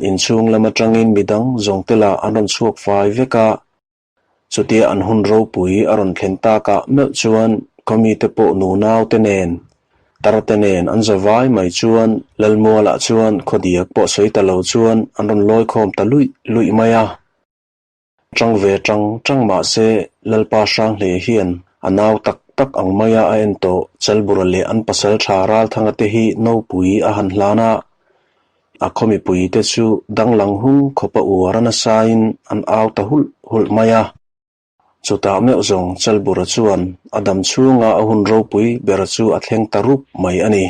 Inchhung lam atangin midang zawng te lah an rawn chhuak fai vek a. Chutia an hun ropui a rawn thlen takah meuh chuan khawmite pawh nunau te nen, tar te nen an za vai mai chuan Lalmualah chuan khawdiak pawh sawi ta lo chuan an rawn lawi khawm ta luih luih mai a. Ṭang ve ṭang ṭang mah se Lalpa Hranghlei hian a nau tak tak ang maia a en tawh Chalbura leh an pasal ṭha Ralthanga te hi nopui a han hlan a, a khaw mipui te chu danglang hung khawpa uar a nasain an au ta hulh hulh mai a. Chutah meuh zawng Chalbura chuan a dam chhunga a hun ropui ber chu a thleng ta rup mai a ni.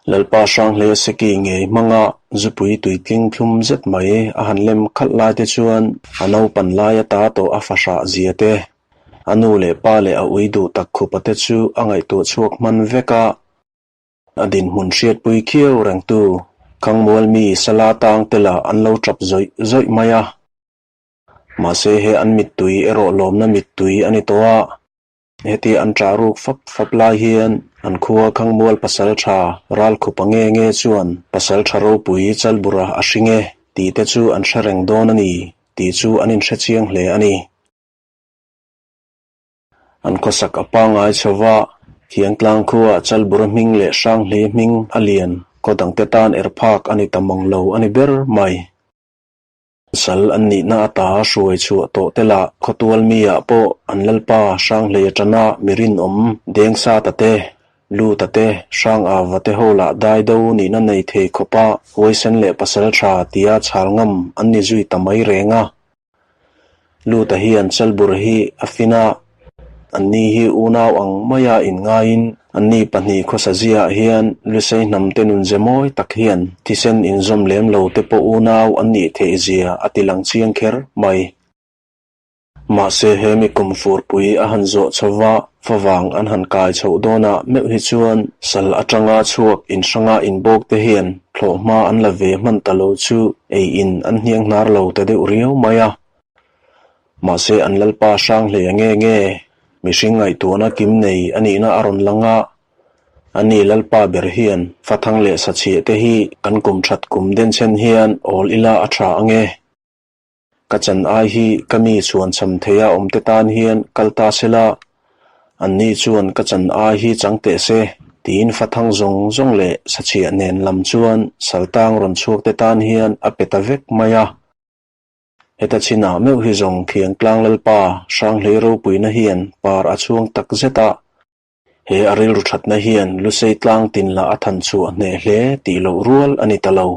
Lalpa Hranghlei Seki ngei hmanga zupui tuitling thlum zet mai a han lem khalh lai te chuan a naupan lai ata tawh a fahrah zia te, a nu leh pa leh a ui duh tak khupa te chu a ngaihtuah chhuak hman vek a. A dinhmun hriatpui khiau rengtu Khangmual mi Sala tang te lah an lo tap zawih zawih mai a. Mahse he an mittui erawh lawmna mittui a ni tawh a. Heti an ṭah ruk fap fap lai hian an khua Khangmual pasal ṭha Ralkhupa nge nge chuan pasal ṭha ropui Chalbura a hring e tih te chu an hre reng dawn a ni tih chu an inhre chiang hle a ni. An khawsak a pangngai chho va, Khiangtlang khua Chalbura hming leh Hranghlei hming a lian khaw dangte tan er phak a ni ta mang lo a ni ber mai. Sal an nihna ata hruai chhuah tawh te lah khawtual mi ah pawh an lalpa Hranghlei atana mi rinawm deng sa ta te, lu ta te, hrang ava te ho lah dai do nihna nei thei khawpa huaisen leh pasal tha tia chhal ngam an ni zui ta mai reng a. Luta hian Chalbur hi a fin a, anni hi unau ang maia inngaiin anni pahnih khawsa ziaah hian Lusei hnamte nunze mawi tak hian thisen inzawm lem lo te pawh unau an nih theih zia a ti lang chiang kher mai. Mahse he mi kum furpui a han zawh chho va, favang an han kai chhoh dawnah meuh hi chuan sal atanga chhuak inhranga inbawk te hian thlawh hma an la ve hman ta lo chu ei in an hniang hnar lo ta deuh riau mai a. Mahse an lalpa hrang hle nge nge, mihring ngaihtuahna kim nei a nihna a rawn lang a, ani lalpa ber hian fathang leh sachhiah te hi kan kum that kum denchhen hian awl ila a tha ange. Ka chan ai hi ka mi chhuan cham thei a awm te tan hian kal ta se la, anni chuan ka chan ai hi chang teh se, tiin fathang zawng zawng leh sachhiah nen lam chuan saltang rawn chhuak te tan hian a pe ta vek mai a. Heta chinah meuh hi zawng Khiangtlang Lalpa Hranghlei ropuina hian par a chhuang tak zet a, he a rilru thatna hian Lusei tlang tin lah a than chhuah hneh hle tih loh rual a ni ta lo.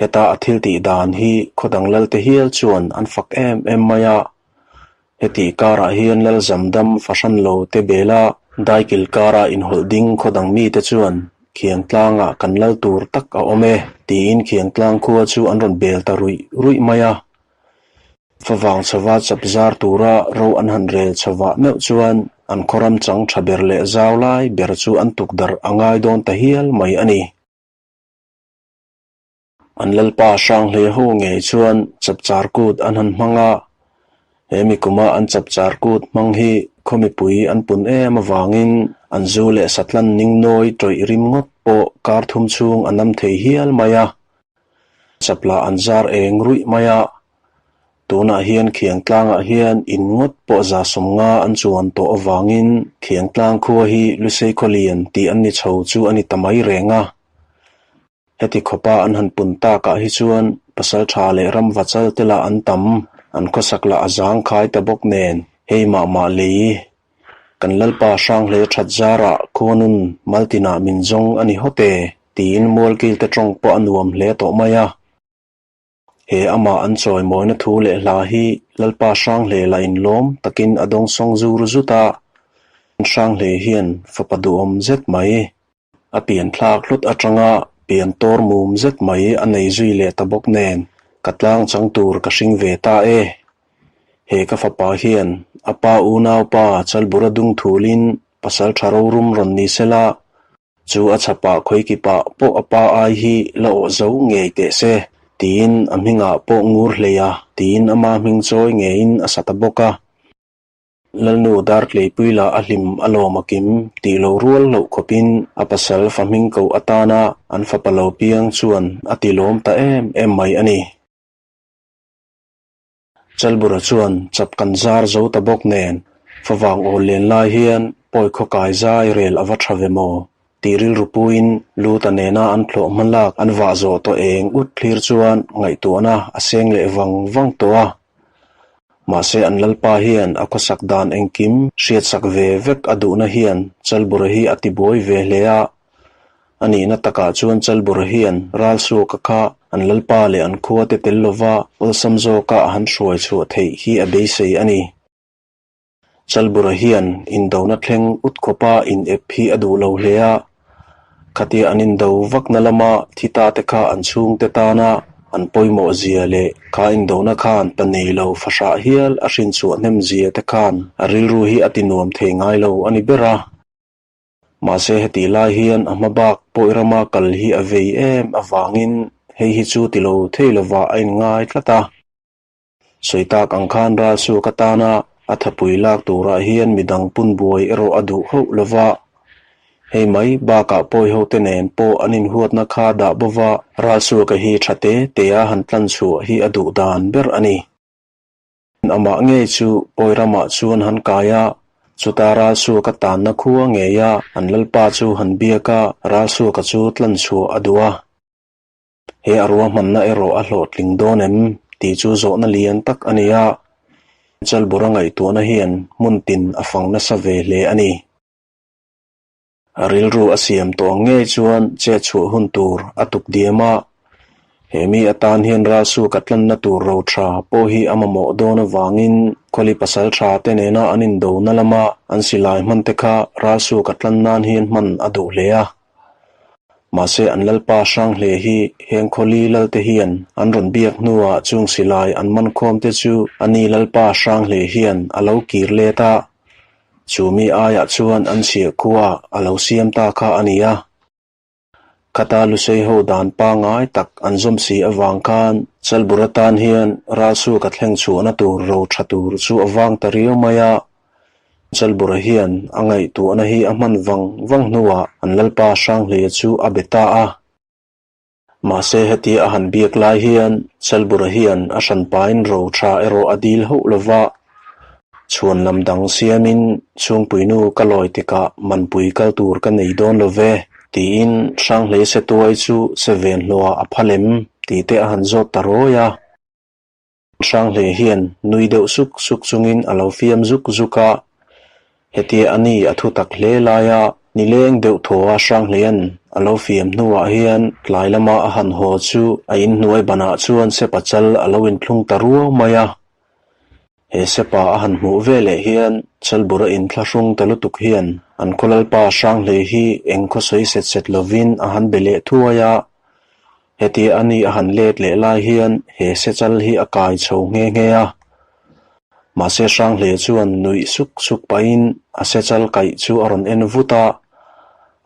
Heta a thil tih dan hi khaw dang lalte hial chuan an fak em em mai a, heti karah hian lal zamdam fahran lo te bela daikil kara inhawlh ding khaw dang mite chuan Khiangtlangah kan lal tur tak a awm e tiin Khiangtlang khua chu an rawn bel ta ruih ruih mai a. Favang chhova chap zar tura ro an han rel chhovah meuh chuan an khaw ram chang tha ber leh zau lai ber chu an tukdarh a ngai dawn ta hial mai a ni. An lalpa Hranghlei ho ngei chuan chapchar kut an han hmang a, he mi kuma an chapchar kut hmang hi khaw mipui an pun em avangin an zu leh satlan ning nawi tawih rim ngawt pawh kar thum chhung a nam thei hial mai a, chaplah an zar eng ruih mai a. Tunah hian Khiangtlangah hian in ngawt pawh za sawmnga an chuan tawh avangin Khiangtlang khua hi Lusei Khawlian tih an ni chho chu a ni ta mai reng a. Heti khawpa an han pun takah hi chuan pasal tha leh ram vachal te lah an tam, an khawsak lah a zang khai ta bawk nen, hei mah mah lei kan Lalpa Hranghlei that zarah khuanun Maltinah min zawng a ni hawt e tiin Mualkil te tawng pawh a nuam hle tawh mai a. He amah an chawimawina thu leh hla hi Lalpa Hranghlei lah inlawm takin a dawngsawng zur zut a, Hranghlei hian fapa duhawm zet mai, a pian thlak hlut atanga pian tawr mum zet mai a nei zui leh ta bawk nen ka tlang chang tur ka hring ve ta e. He ka fapa hian a pa unaupa Chalbura dung thulin pasal tha rorum rawn ni sela, Chu a chhapah khawikipah pawh a pa ai hi la awh zo ngei teh se, tiin a hmingah pawh ngur hlei a, tiin ama hming chawi ngeiin a sa ta bawk a. Lalnu Dartleipui lah a hlim a lawm a kim tih lo rual loh khawpin a pasal fa hming koh atana an fapa lo piang chuan a ti lawm ta em em mai a ni. Chalbura chuan chap kan zar zo ta bawk nen favang awl len lai hian pawi khaw kai zai rel a va tha ve maw tih rilru puiin Luta nena an thlawh hma lak an vah zawh tawh eng ut thlir chuan ngaihtuahna a seng leh vang vang tawh a. Mahse an Lalpa hian a khawsak dan engkim hriatsak ve vek a duhna hian Chalbura hi a tibuai ve hle a. A nihna takah chuan Chalbura hian Ralsuaka kha an Lalpa leh an khuate tel lova awlsam zawka a han hruai chhuah theih hi a beisei a ni. Chalbura hian indona thleng ut khawpa in ep hi a duh lo hle a, khatia an indo vakna lama thi ta te kha an chhungte tana an pawimawh zia leh kha indona khan pa nei lo fahrah hial a hrinchhuah hnem zia te khan a rilru hi a ti nuam thei ngai lo a ni ber a. Mahse hetih lai hian a hma bak pawi rama kal hi a vei em avangin hei hi chu ti lo thei lovah a inngai tlat a. Sawi tak ang khan Ralsuaka tana a thapui lak turah hian midang pun buai erawh a duh hauh lo va. Hei mai bakah pawi hote nen pawh an inhuatna kha dah bova Ralsuaka hi tha te tea han tlan chhuah hi a duh dan ber a ni. Amah ngei chu pawi ramah chuan han kai a, chuta Ralsuaka tanna khua ngeia an lalpa chu han biak a, Ralsuaka chu tlan chhuah a duh a. He a ruahmanna erawh a hlawhtling dawn em tih chu zawhna lian tak a ni a, Chalbura ngaihtuahna hian hmun tin a fang nasa ve hle a ni. A rilru a siam tawh ang ngei chuan chet chhuah hun tur a tuk diam a, he mi atan hian ralsuk a tlanna tur ro tha pawh hi a mamawh dawn avangin Khawli pasal tha te nena an indona lama an silai hman te kha ralsuk a tlan nan hian hman a duh hle a. Mahse an lalpa Hranghle hi heng khawli lalte hian an rawn biak hnuah chung silai an man khawm te chu a ni lalpa Hranghle hian a lo kir let a, chu mi aiah chuan an chhiah khua a lo siam ta kha a ni a. Khata Lusei ho dan pangngai tak an zawm si avang khan Chalbura tan hian Ralsuaka thleng chhuahna tur ro tha tur chu a vang ta riau mai a. Chalbura hian a ngaihtuahna hi a hman vang vang hnuah an Lalpa Hranghleia chu a be ta a. Mahse hetia a han biak lai hian Chalbura hian a hranpain ro tha erawh a dil hauh lo va. Chhuan lam dang siamin chhungpuinu ka lawi tikah manpui kal tur ka nei dawn lo ve tiin Hranghlei Setuai chu se ven hlawhah a phal em tih te a han zawt ta rawi a. Hranghlei hian nui deuh suk suk chungin a lo fiam zuk zuk a, hetia a ni a thu tak hle laia nileng deuh thaw a Hranghleia'n a lo fiam hnuah hian tlai lama a han haw chu a inhnuai banah chuan Sepa chal a lo inthlung ta ruau mai a. He Sepa a han hmuh veleh hian Chalbura inthlahrung ta lutuk hian an khaw lalpa Hranghlei hi eng khaw sawi set set lovin a han be leh thuai a, Heti a ni a han let leh lai hian he sechal hi a kai chho nghe nghe a. Mahse Hranghle chuan nuih suk suk pahin a sechal kaih chu a rawn en vut a,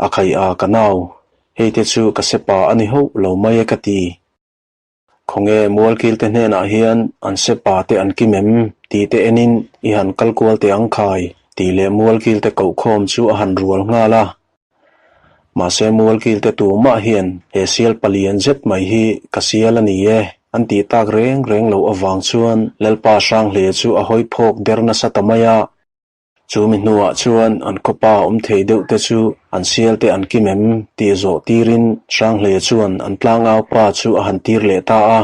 A khaih a ka nau, hei te chu ka sepa a ni hauh lo mai e ka ti. Khawnge Mualkil te hnenah hian an sepa te an kim em tih te enin i han kal kual teh ang khai tih leh Mualkil te kohkhawm chu a han rual nghal a. Mahse Mualkil te tumah hian he sial palian zet mai hi ka sial a ni e an tih tak reng reng loh avang chuan Lalpa Hranghle chu a hawi phawk der nasa ta mai a. Chu mi hnuah chuan an khawpa awm thei deuh te chu an sial te an kim em tih zawh tirin Hranghle chuan an tlangau pa chu a han tir leh ta a.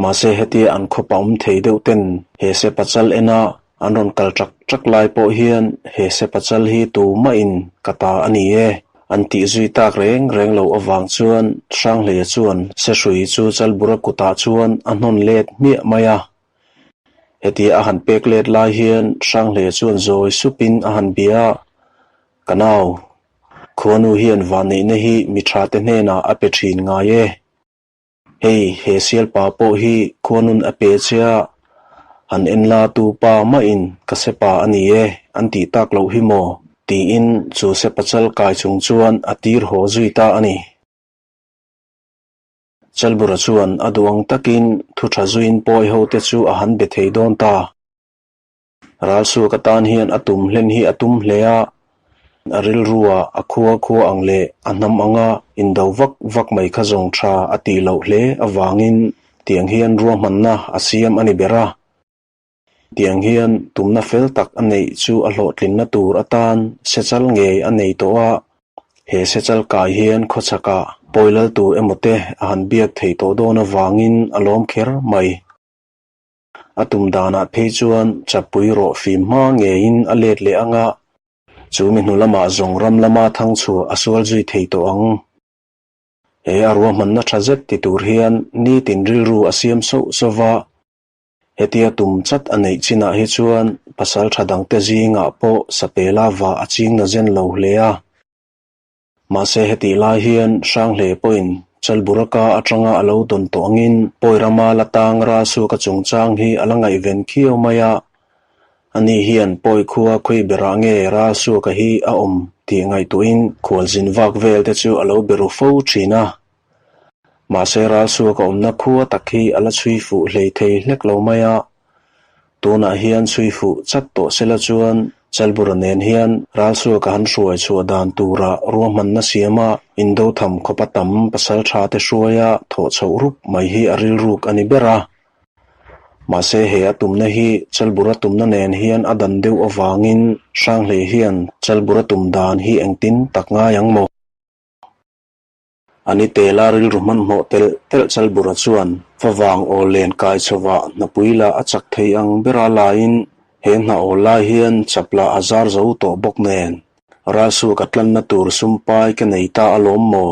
Mahse hetia an khawpa awm thei deuh ten he sepa chal ena an rawn kal ṭak ṭak lai pawh hian he sepa chal hi tumahin ka ta a ni e an tih zui tak reng reng loh avang chuan Hranghleia chuan Sehrui chu Chalbura kutah chuan a hnawn let hmiah mai a. Hetia a han pek let lai hian Hranghleia chuan zawi supin a han bia a, Ka nau, khuanu hian vanneihna hi mi ṭha te hnenah a pe ṭhin ngai e. Hei, he sialpa pawh hi khuanun a pe che a, han en la tu pa mahin ka sepa a ni e an tih tak loh hi maw? tiin chu sepa chal kai chung chuan a tir haw zui ta a ni. Chalbura chuan a duh ang takin thu tha zuiin pawi ho te chu a han be thei dawn ta. Ralsuak atan hian a tum hlen hi a tum hle a, a rilrua a khua khua ang leh a hnam anga indo vak vak mai kha zawng tha a tih loh hle avangin tiang hian ruahmanna a siam a ni ber a. Tiang hian tumna fel tak a neih chu a hlawhtlinna tur atan sechal ngei a nei tawh a, he sechal kai hian khawchhakah pawi lal tur emaw te a han biak thei tawh dawn avangin a lawm kher mai. A tum danah phei chuan chapui rawh fim hma ngeiin a let leh ang a, chu mi hnu lamah zawng ram lama thang chhuah a sual zui thei tawh ang. He a ruahmanna tha zet ti tur hian nitin rilru a siam sauh sauh va, Hetia tum chat a neih chinah hi chuan pasal tha dangte zingah pawh sapela vah a ching na zen lo hle a. Mahse hetih lai hian Hranghle pawhin Chalburaka atanga a lo dawn tawh angin Pawi rama la tang Ralsuaka chungchang hi a la ngaihven khiau mai a. Ani hian Pawi khua khawi berah nge Ralsuaka hi a awm tih ngaihtuahin khualzin vak vel te chu a lo be ru fo thin a. Mahse Ralsuaka awmna khua tak hi a la chhui fuh hlei thei hlek lo mai a. Tunah hian chhui fuh chat tawh sela chuan Chalbura nen hian Ralsuaka han hruai chhuah dan tura ruahmanna siama indo tham khawpa tam pasal tha te hruaia thawh chhoh rup mai hi a rilruk a ni ber a. Mahse he a tumna hi Chalbura tumna nen hian a dan deuh avangin Hranghlei hian Chalbura tum dan hi engtin tak ngai ang maw? A ni tela rilru hmanhmawh telh telh Chalbura chuan favang aw len kai chhovah hnapui lah a chak thei ang bera laiin he hna awl lai hian chap lah a zar zo tawh bawk nen ralsuak a tlanna tur sumpai ka nei ta alawm maw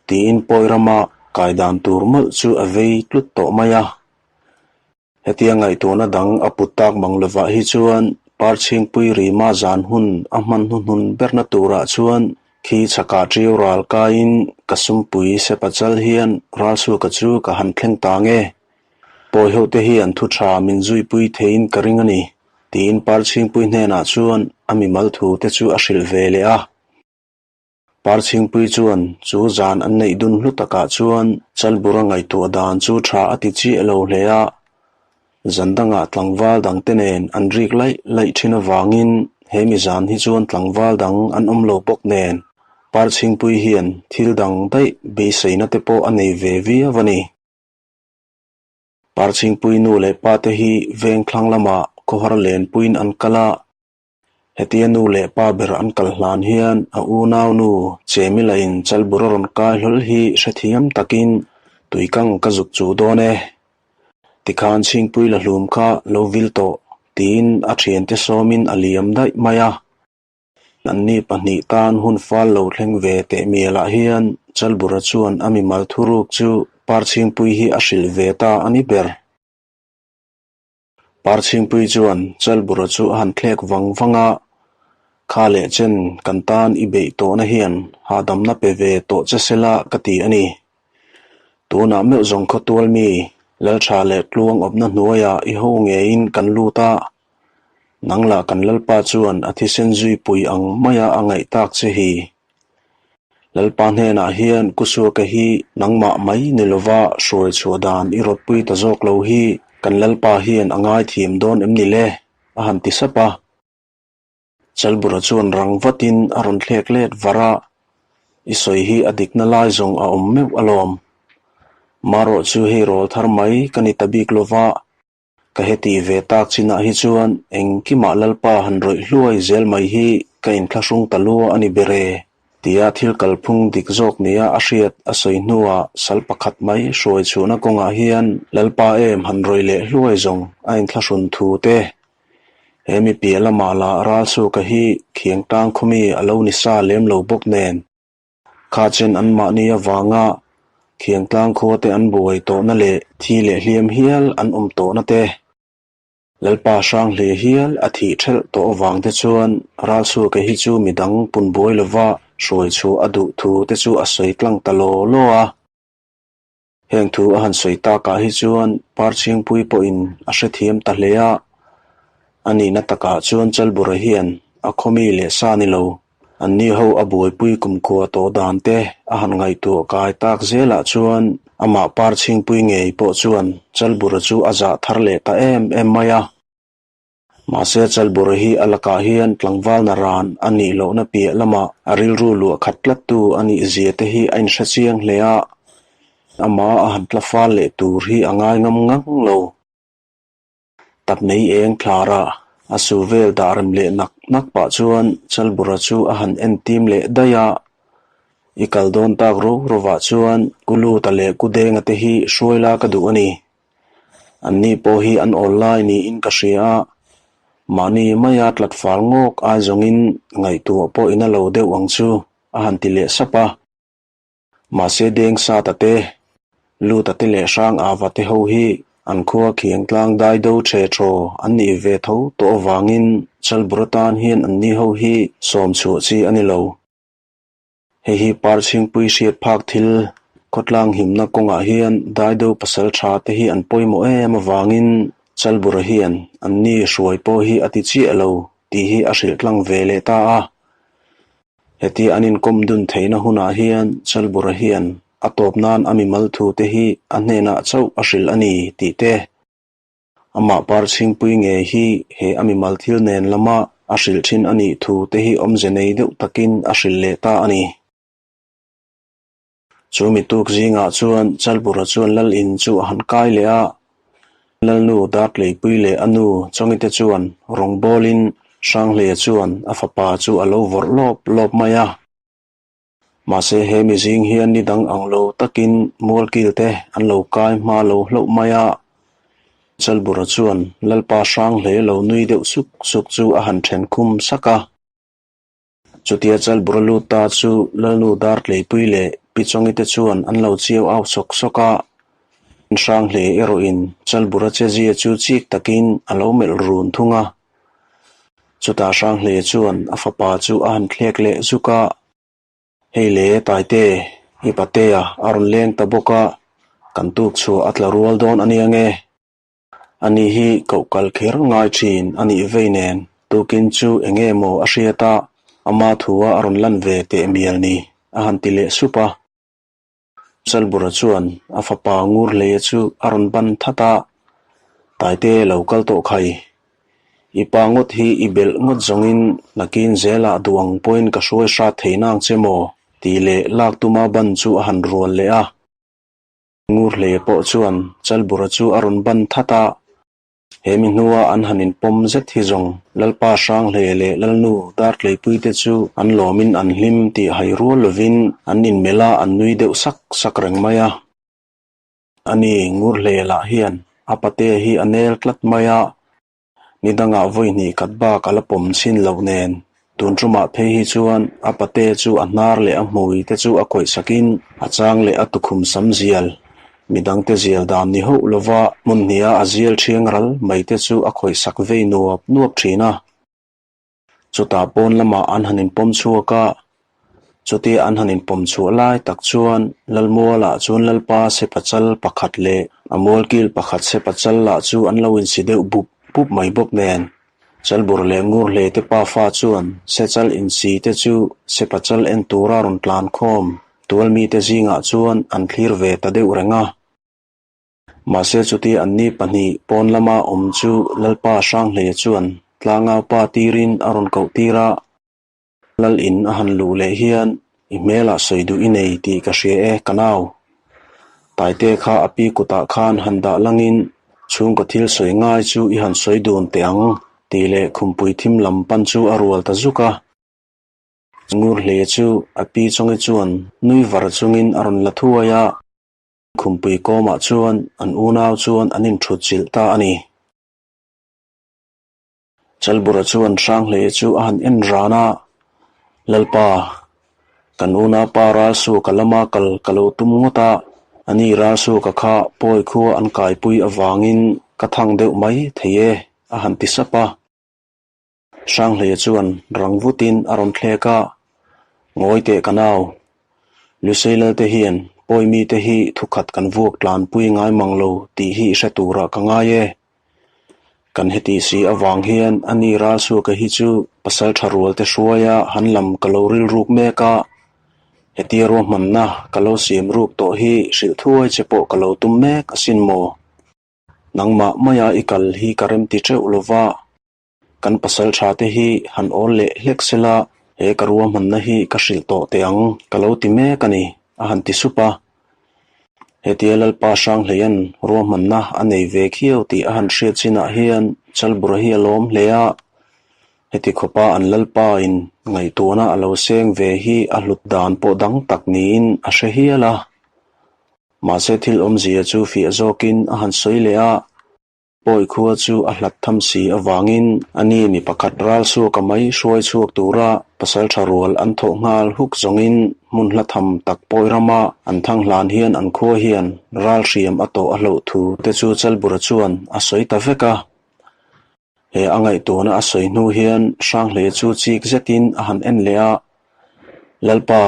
tiin pawi rama kai dan tur mawlh chu a vei tlut tawh mai a. Hetia ngaihtuahna dang a put tak mang lovah hi chuan Parchhingpui Rima zan hun a hman hnuhnun berna turah chuan khi chhakah ṭiau ral kaiin ka sumpui sepa chal hian Ralsuaka chu ka han thleng ta nge. Pawi hote hian thu ṭha min zuipui theiin ka ring a ni, tiin Parchhingpui hnenah chuan a mimal thu te chu a hrilh ve leh a. Parchhingpui chuan chu zan an neih dun hlu takah chuan Chalbura ngaihtuah dan chu tha a ti chiah lo hle a, zan dangah tlangval dangte nen an rik laih laih thin avangin he mi zan hi chuan tlangval dang an awm lo bawk nen Parchhingpui hian thil dang daih beiseina te pawh a nei ve viau a ni. Parchhingpui nu leh pa te hi veng thlang lamah khawhar lenpuiin an kal a, Hetia nu leh pa ber an kal hlan hian a unau nu Chemila in Chalbur a rawn kai hlawl hi hrethiam takin tuikang ka zuk chu dawn e. Tikhan Chhingpui la hlum kha lo vil tawh tiin a thiante sawmin a liam daih mai a. Anni pahnih tan hun fal lo thleng ve teh mialah hian Chalbura chuan a mimal thuruk chu Parchhingpui hi a hrilh ve ta a ni ber. Parchhingpui chuan Chalbura chu a han thlek vang vang a, Kha leh chen kan tan i beih tawhna hian hahdamna pe ve tawh che sela ka ti a ni. Tunah meuh zawng khawtual mi Laltha leh Tluang awpna hnuaiah i ho ngeiin kan lut a, nang lah kan Lalpa chuan a thisen zuipui ang maia a ngaih tak che hi. Lalpa hnenah hian Kusuaka hi nangmah mai ni lova hruai chhuah dan i rawtpui ta zawk lo hi kan Lalpa hian a ngaithiam dawn em ni le? a han ti sap a. Chalbura chuan rang vatin a rawn thlek let var a, I sawi hi a dikna lai zawng a awm meuh alawm. Marawh chu hei rawl thar mai ka ni ta bik lova, Ka heti ve tak chinah hi chuan engkimah Lalpa han rawih hluai zel mai hi ka inthlahrung ta lua a ni ber e, tia thil kalphung dik zawk nia a hriat a sawi hnuah sal pakhat mai hruai chhuahna kawngah hian Lalpa em han rawih leh hluai zawng a inthlahrun thu te. He mi piah lamah lah Ralsuka hi Khiangtang khawmi a lo ni sa lem lo bawk nen. Kha chen anmahni avanga Khiangtlang khuate an buai tawhna leh thi leh hliam hial an awm tawhna te, Lalpa Hranghle hial a thih ṭhelh tawh avang te chuan Ralsuake hi chu midang pun buai lova hruai chhuah a duh thu te chu a sawi tlang ta law law a. Heng thu a han sawi takah hi chuan Parchhingpui pawhin a hrethiam ta hle a, a nihna takah chuan Chalbura hian a khawmi leh sa ni lo, anni ho a buaipui kumkhua tawh dan te a han ngaihtuah kai tak zelah chuan amah Parchhingpui ngei pawh chuan Chalbura chu a zah thar leh ta em em mai a. Mahse Chalbura hi a lakah hian tlangval naran a nih lohna piah lamah a rilru luah khat tlattu a nih zia te hi a inhre chiang hle a, amah a han tla fal leh tur hi a ngai ngam ngang lo. Tap nei eng thlara a su vel dah rem leh nak nak pah chuan Chalbura chu a han en tim leh daih a. I kal dawn tak ro rovah chuan Kuluta leh Kudenga te hi hruai la ka duh a ni. Anni pawh hi an awl lai niin ka hria a, mahni maia tlat fal ngawk ai zawngin ngaihtuah pawh ina lo deuh ang chu a han ti leh sap a. Mahse deng sata te, luta te leh hrang ava te ho hi an khua khiang tlang dai do ṭhe ṭhaw an nih ve tho tawh avangin Chalbura tan hian anni ho hi sawm chhuah chi a ni lo. Hei hi Parchhingpui hriat phak thil khawtlang himna kawngah hian Daido pasal tha te hi an pawimawh em avangin Chalbura hian anni hruai pawh hi a ti chiah lo tih hi a hrilh tlang ve leh ta a. Hetia an inkawm dun theihna hunah hian Chalbura hian a tawp nan a mimal thu te hi a hnenah chauh a hrilh a ni tih te Amah Parchhingpui ngei hi he a mimal thil nen lama a hrilh thin a nih thu te hi awmze nei deuh takin a hrilh leh ta a ni. Chu mi tuk zingah chuan Chalbura chuan Lal in chu a han kai leh a, Lalnu Dartleipui leh a nu Chawngite chuan rawngbawlin Hranghleia chuan a fapa chu a lo vawrh lawp lawp mai a. Mahse he mizing hian ni dang ang lo takin mualkil te an lo kai hma lo hlauh mai a. Chalbura chuan Lalpa hrang hle lo nui deuh suk suk chu a han then khum sak a. Chutia Chalbura lut ta chu Lalnu Dartleipui leh Pi Chawngi te chuan an lo chiau au sawk sawk a. Hrang hle erawhin Chalbura chezia chu chik takin a lo melh run thung a. Chutah Hranghle chuan a fapa chu a han thlek leh zuk a, Hei le Taite, i patea a rawn leng ta bawk a, kan tuk chhuah a tla rual dawn a nia nge? Ani hi koh kal kher ngai thin a nih vei nen tukin chu eng nge maw a hriat a, ama thua a rawn lan ve teh mial ni, a han ti leh sup a. Chalbura chuan a fapa Ngurhleia chu a rawn ban that a, Taite lo kal tawh khai. I pa ngawt hi i belh ngawt zawngin nakin zelah duang pawhin ka hruai hrat thei nang che maw? tih leh lak tuma ban chu a han rual leh a. Ngurhleia pawh chuan Chalbura chu a rawn ban that a, He mi hnua an han inpawm zet hi zawng Lalpa Hranghle leh Lalnu Dartleipui te chu an lawmin an hlim tih hai rual lovin an inmelh a, an nui deuh sak sak reng mai a. Ani Ngurhle lah hian a pate hi a nel tlat mai a, ni dangah vawi hnih khat bak a la pawm chhin loh nen tun tumah phei hi chuan a pate chu a hnar leh a hmui te chu a khawih sakin a chang leh a tukhum sam zial Midangte zial dan ni hauh lova hmun hniha a zial thiang ral mai te chu a khawih sak vei nuap nuap thin a. Chutah pawn lamah an han inpawm chhuak a, chutia an han inpawm chhuah lai tak chuan Lalmualah chuan Lalpa Sepachal pakhat leh a mualkil pakhat Sepachal lah chu an lo insi deuh bup bup mai bawk nen. Chalbur leh Ngurhlei te pafa chuan Sechal insi te chu Sepachal en tura rawn tlan khawm tual mite zingah chuan an thlir ve ta deuh reng a. Mahse chuti anni pahnih pawn lama awm chu Lalpa Hranghleia chuan tlangaupa tirin a rawn koh tir a, Lal in a han luh leh hian i hmelah sawi duh i nei tih ka hria e ka nau. Taite kha a pi kutah khan han dah langin chhungkaw thil sawi ngai chu i han sawi dun teh ang tih leh khumpui thim lam pan chu a rual ta zuk a. Ngurhle chu a pi chawngi chuan nui var chungin a rawn la thuai a, khumpui kawmah chuan an unau chuan an inthut chilh ta a ni. Chalbura chuan Hranghlei chu a han en ran a, Lalpa, kan unaupa Ralsuka lama kal ka lo tum ngawt a, ani Ralsuka kha pawi khua an kaipui avangin ka thang deuh mai thei e, a han ti sap a. Hranghleia chuan rang vutin a rawn thlek a, Ngawi teh ka nau, Lusei Lalte hian pawi mite hi thukhat kan vuak tlanpui ngai mang lo tih hi hre turah ka ngai e. Kan heti si avang hian ani Ralsuaka hi chu pasal tha rual te hruaia han lam ka lo rilruk mek a, hetia ruahmanna ka lo siam ruk tawh hi hrilh thuai che pawh ka lo tum mek asin maw? Nangmah maia i kal hi ka remti teuh lova. Kan pasalṭha te hi han awl leh hlek sela, he ka ruahmanna hi ka hrilh tawh teh ang ka lo ti mek a ni, a han ti sup a. Hetia Lalpa Hranghleia'n ruahmanna a nei ve khiau tih a han hriat chinah hian Chalbura hi a lawm hle a. Heti khawpa an Lalpa in ngaihtuahna a lo seng ve hi a hlut dan pawh dang tak niin a hre hial a. Mahse thil awmzia chu fiah zawkin a han sawi leh a. Pawi khua chu a hlat tham si avangin a ni mi pakhat ral chhuaka mai hruai chhuak tura pasalṭha rual an thawh nghal huk zawngin hmun hla tham tak pawi rama an thang hlan hian an khua hian ral hriam a tawh a hloh thu te chu Chalbura chuan a sawi ta vek a. He a ngaihtuahna a sawi hnu hian Hranghleia chu chik zetin a han en leh a, Lalpa,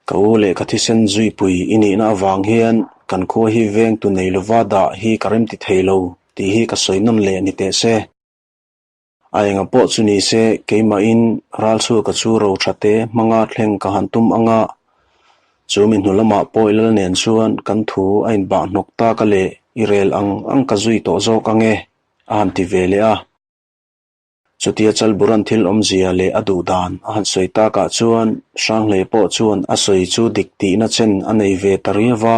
ka u leh ka thisen zuipui i nihna avang hian kan khua hi veng tu nei lova dah hi ka remti thei lo tih hi ka sawi nawn leh ni teh se. A enga pawh chu ni se keimahin ralchhuaka chu ro tha te hmanga thleng ka han tum anga, chu mi hnu lamah pawh i lal nen chuan kan thu a inbah hnawk tak a leh i rel ang ang ka zui tawh zawk ange. a han ti ve leh a. Chutia Chalburan thil awmzia leh a duh dan a han sawi takah chuan Hranghlei pawh chuan a sawi chu dik tihna chen a nei ve ta riau a,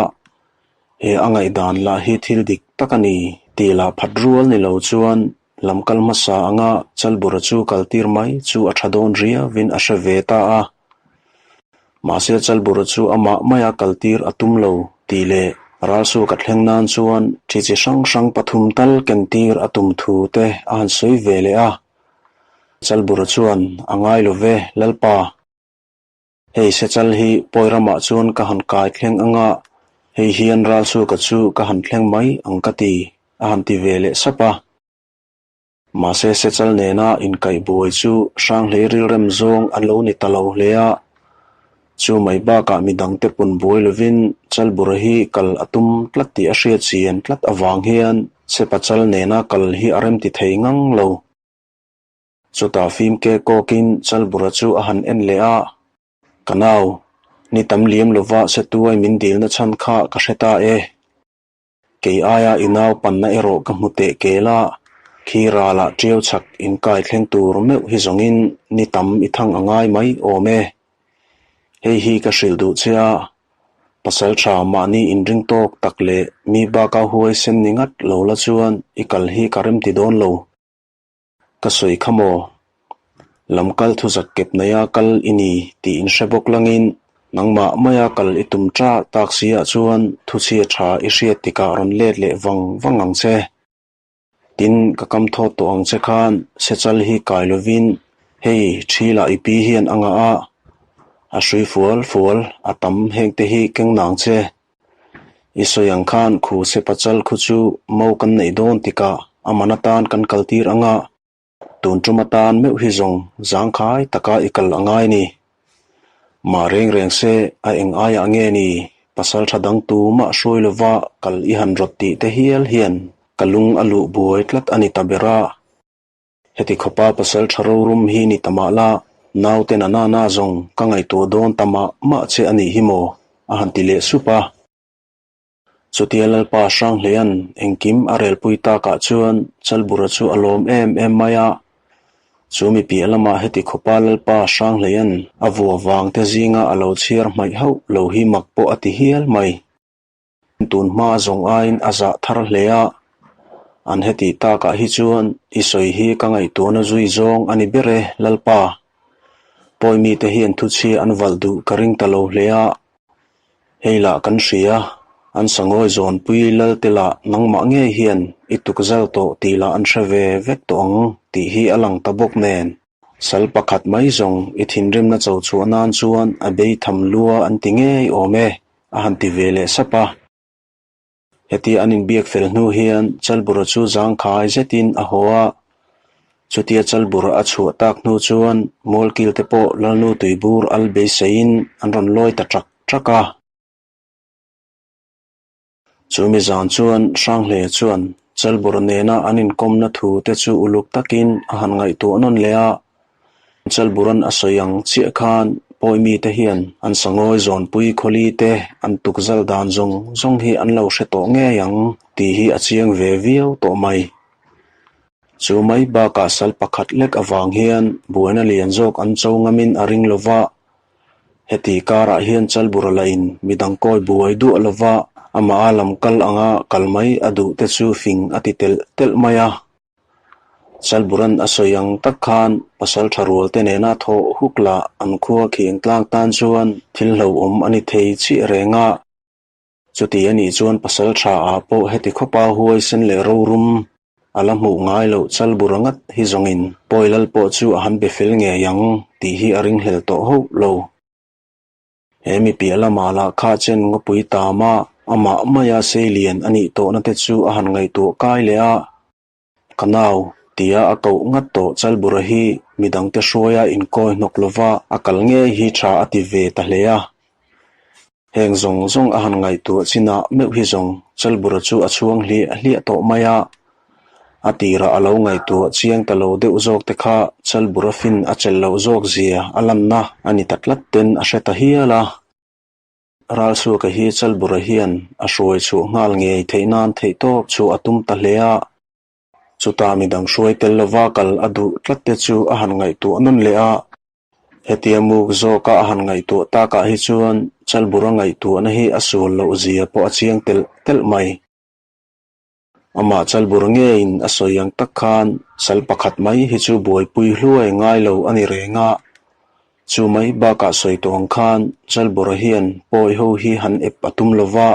he a ngaihdan lah hi thil dik tak a ni tih lah phat rual ni lo chuan lam kal hmasa anga Chalbura chu kaltir mai chu a tha dawn riauin a hre ve ta a. Mahse Chalbura chu amah maia kaltir a tum lo tih leh ralsuak a thleng nan chuan thi chi hrang hrang pathum tal kentir a tum thu te a han sawi ve leh a. Chalbura chuan a ngai lo ve, Lalpa. Hei Sechal hi pawi ramah chuan ka han kai thleng anga hei hian ralsuaka chu ka han thleng mai ang ka ti, a han ti ve leh sap a. Mahse Sechal nena inkaih buai chu Hranghlei rilrem zawng an lo ni ta lo hle a, chu mai bakah midangte pun buai lovin Chalbura hi kal a tum tlat tih a hriat chian tlat avang hian Sepa Chal nena kal hi a remti thei ngang lo. Chutah fimke kawkin Chalbura chu a han en leh a, Ka nau, ni tam liam lova Setuai min dilna chhan kha ka hre ta e. Kei aia i nau panna erawh ka hmu teh kel a, khi ralah ṭiau chhak inkai thleng tur meuh hi zawngin ni tam i thang a ngai mai awm e. Hei hi ka hrilh duh che a, pasal ṭha mahni inring tawk tak leh mi baka huaisen ni ngat lo la chuan i kal hi ka remti dawn lo. Ka sawi kha maw? Lam kal thuzak kep neia kal i ni tih in hre bawk langin nangmah maia kal i tum ṭah tak si ah chuan thuchhia ṭha i hriat tikah rawn let leh vang vang ang che. Tin, ka kam thawt tawh ang che khan sechal hi kai lovin hei ṭhi lah i pi hian a ngah a, a hrui fual fual a tam hengte hi keng nang che. I sawi ang khan khu sepa chal khu chu mo kan neih dawn tikah a man atan kan kaltir ang a, tun tum atan meuh hi zawng zangkhai taka i kal a ngai ni. Mah reng reng se a eng aiah nge ni pasal tha dang tumah hruai lova kal i han rawt tih te hial hian ka lung a luh buai tlat a ni ta ber a. Heti khawpa pasal tha rorum hi ni ta mah la, naute na na na zawng ka ngaihtuah dawn ta mah mah che a nih hi maw? a han ti leh sup a. Chutia Lalpa Hranghleia'n engkim a relpui takah chuan Chalbura chu a lawm em em mai a. Chu mi piah lamah heti khawpa Lalpa Hranghleia'n a vua vangte zinga a lo chhiar hmaih hauh lo hi mak pawh a ti hial mai. Tun hma zawng aiin a zah thar hle a, an heti takah hi chuan i sawi hi ka ngaihtuahna zui zawng a ni ber e, Lalpa. Pawi mite hian thuchhia an valh duh ka ring ta lo hle a, hei lah kan hria, an sangawi zawnpui Lalte lah nangmah ngei hian i tukzal tawh tih lah an hre ve vek tawh ang tih hi a lang ta bawk nen. Sal pakhat mai zawng i thinrimna cho chhuah nan chuan a bei tham lua an ti ngei awm e. A han ti ve leh sap a. Hetia an inbiak fel hnu hian Chalbura chu zangkhai zetin a haw a. Chutia Chalbura a chhuah tak hnu chuan Mualkil te pawh Lalnu tuibur al beiseiin an rawn lawi ta ṭak ṭak a. Chumi zan chuan Hranghleia chuan Chalbura nena an inkawmna thu te chu uluk takin a han ngaihtuah nawn leh a. Chalburan a sawi ang chiah khan pawi mite hian an sangawi zawnpui khawli te an tukzal dan zawng zawng hi an lo hre tawh ngei ang tih hi a chiang ve viau tawh mai. Chu mai bakah sal pakhat lek avang hian buaina lian zawk an cho ngamin a ring lo va. Heti karah hian Chalbura lahin midang kawi buai duah lo va, amah a lam kal anga kal mai a duh te chu fing a ti telh telh mai a. Chalburan a sawi ang tak khan pasal tha rual te nena thawh huk lah an khua khiang tlang tan chuan thil hlauhawm a ni thei chiah reng a. Chuti a nih chuan pasal tha ah pawh heti khawpa huaisen leh rorum a la hmuh ngai loh Chalbura ngat hi zawngin pawi lal pawh chu a han be fel ngei ang tih hi a ringhlel tawh hauh lo. He mi piah lamah lah kha chen ngawpui tama amah maia seilian a nih tawhna te chu a han ngaihtuah kai leh a. Ka nau, tia a koh ngat tawh Chalbura hi midangte hruaia inkawi hnawk lova a kal ngei hi tha a ti ve ta hle a. Heng zawng zawng a han ngaihtuah chinah meuh hi zawng Chalbura chu a chhuang hliah hliah tawh mai a. A tirah a lo ngaihtuah chiang ta lo deuh zawk te kha Chalbura fin a chelh loh zawk zia a lanna a ni ta tlat ten a hre ta hial a. Ralchhuaka hi Chalbura hian a hruai chhuah nghal ngei theih nan theihtawp chu a tum ta hle a. Chutah midang hruai tel lova kal a duh tlat te chu a han ngaihtuah nawn leh a. Hetia muk zawka a han ngaihtuah takah hi chuan Chalbura ngaihtuahna hi a sual loh zia pawh a chiang telh telh mai. Amah Chalbur ngeiin a sawi ang tak khan sal pakhat mai hi chu buaipui hluai ngai lo a ni reng a. Chu mai bakah sawi tawh ang khan Chalbura hian pawi ho hi han ep a tum lo va,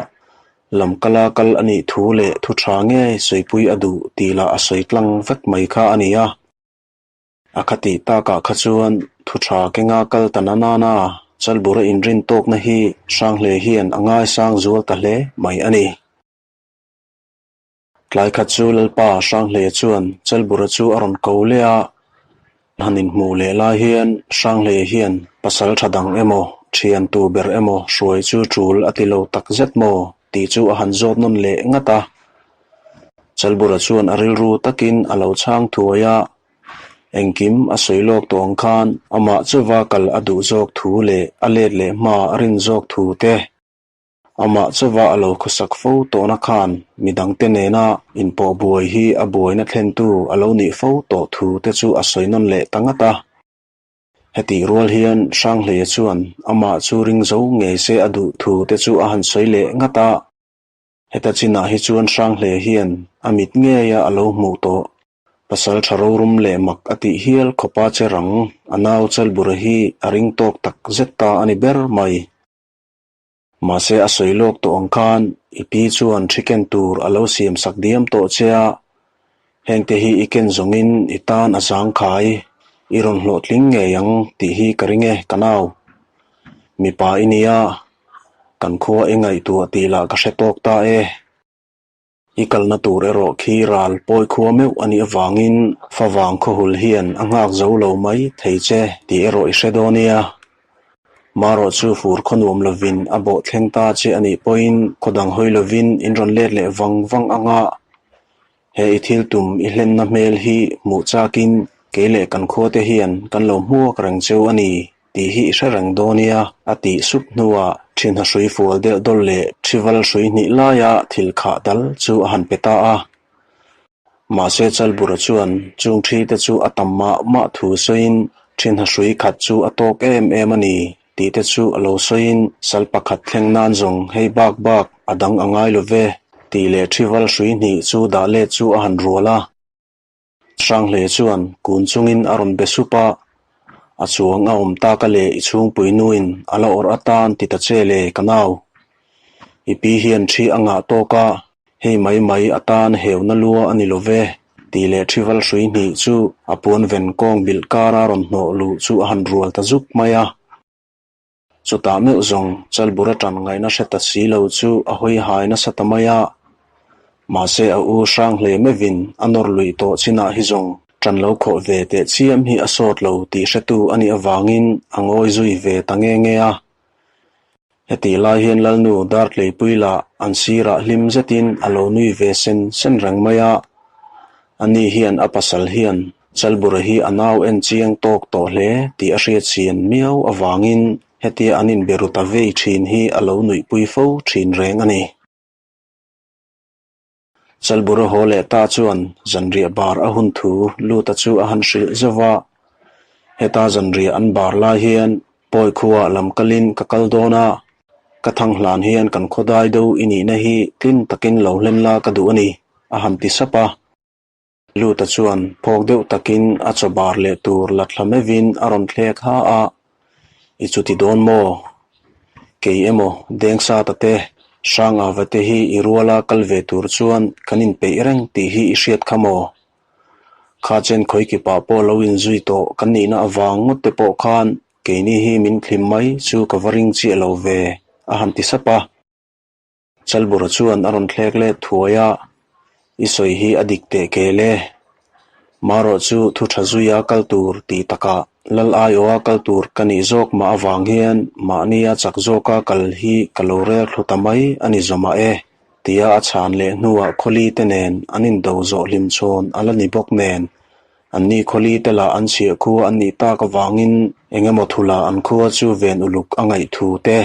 lamkala kal a nih thu leh thu tha ngei sawipui a duh tih lah a sawi tlang vek mai kha a ni a. A khatih takah kha chuan thu tha kenga kal ta na nana Chalbura inrin tawkna hi Hranghlei hian a ngaisang zual ta hle mai a ni. Tlai khat chu Lalpa Hranghleia chuan Chalbura chu a rawn ko leh a, han inhmuh leh lai hian Hranghleia hian pasal tha dang emaw, thian tu ber emaw hruai chu tul a ti lo tak zet maw tih chu a han zawt nawn leh ngat a. Chalbura chuan a rilru takin a lo chhang thuai a, engkim a sawi lawk tawh ang khan amah chuva kal a duh zawk thu leh a let leh hma a rin zawk thu te, Amah chauva a lo khawsak fo tawhna khan midangte nena inpawh buai hi a buaina thlentu a lo nih fo tawh thu te chu a sawi nawn leh ta ngat a. Hetih rual hian Hranghleia chuan amah chu ring zo ngei se a duh thu te chu a han sawi leh ngat a. Heta chinah hi chuan Hranghleia hian a mit ngeia a lo hmuh tawh. Pasal tha rorum leh mak a tih hial khawpa che rang a nau Chalbura hi a ring tawk tak zet ta a ni ber mai. Mahse a sawi lawk tawh ang khan i pi chuan thi ken tur a lo siam sak diam tawh che a, hengte hi i ken zawngin i tan a zangkhai, i rawn hlawhtling ngei ang tih hi ka ring e ka nau. Mipa i nia, kan khua i ngaihtuah tih lah ka hre tawk ta e. I kalna tur erawh khi ral pawi khua meuh a nih avangin favang khawhul hian a nghak zo lo mai thei che tih erawh i hre dawn nia. Marawh chu fur khaw nuam lovin a bawh thleng ta che a nih pawhin khaw dang hawi lovin in rawn let leh vang vang ang a. He i thil tum i hlenna hmel hi hmuh chakin kei leh kan khuate hian kan lo hmuak reng cheu a ni. Tih hi i hre reng dawn nia, a tih sup hnuah thinha hrui fual deuh dawlh leh thival hrui hnih laia thil khah dal chu a han pe ta a. Mahse Chalbura chuan chung thi te chu a tam mah mah thu sawiin thinha hrui khat chu a tawk em em a ni tih te chu a lo sawiin sal pakhat thleng nan zawng hei bak bak a dang a ngai lo ve tih leh thival hrui hnih chu dah let chu a han rual a. Hranghleia chuan kun chungin a rawn be sup a, a chuang a awm tak a leh i chhungpui nuin a la awrh atan ti ta che le ka nau. I pi hian thi a ngah tawk a, hei mai mai atan heuna lua a ni lo ve tih leh thi val hrui hnih chu a puan ven kawng bilh kara rawn hnawh luh chu a han rual ta zuk mai a. Chutah meuh zawng Chalbura tan ngaihna hre ta si lo chu a hawi hai nasa ta mai a. Mahse a u hrang hle meuhin a nawr luih tawh chinah hi zawng tan lo khawh ve teh chiam hi a sawt lo tih hretu a nih avangin a ngawi zui ve ta nge nge a. Hetih lai hian Lalnu Dartleipui lah an sirah hlim zetin a lo nui ve sen sen reng mai a. Ani hian a pasal hian Chalbura hi a nau en chiang tawk tawh hle tih a hriat chian miau avangin hetia an inbe ru ta vei thin hi a lo nuihpui fo thin reng a ni. Chalbura haw leh ta chuan zanriah bar a hun thu Luta chu a han hrilh zauh a. Heta zanriah an bar lai hian Pawi khuaah lam kalin ka kal dawn a, ka thang hlan hian kan khawdai deuh i nihna hi tlin takin lo hlen la ka duh a ni, a han ti sap a. Luta chuan phawk deuh takin a chaw bar leh tur la thla meuhin a rawn thlek ha a, I chuti dawn maw? Kei emaw Dengsata te, Hrangava te hi i ruala kal ve tur chuan kan inpeih reng tih hi i hriat kha maw? Kha chen khawikipah pawh lo inzui tawh kan nihna avang ngawt te pawh khan keini hi min thlim mai chu ka va ring chiah lo ve, a han ti sap a. Chalbura chuan a rawn thlek let thuai a, I sawi hi a dik teh kel e. Marawh chu thu tha zuia kal tur tih takah Lal aiawha kal tur ka nih zawk mah avang hian mahnia chak zawka kal hi ka lo rel thlu ta mai a ni zawmah e, tia a chhan leh hnuah khawli te nen an indo zawh hlim chhawn a la ni bawk nen Anni khawli te lah an chhiah khua an nih tak avangin engemaw thula an khua chu ven uluk a ngaih thu te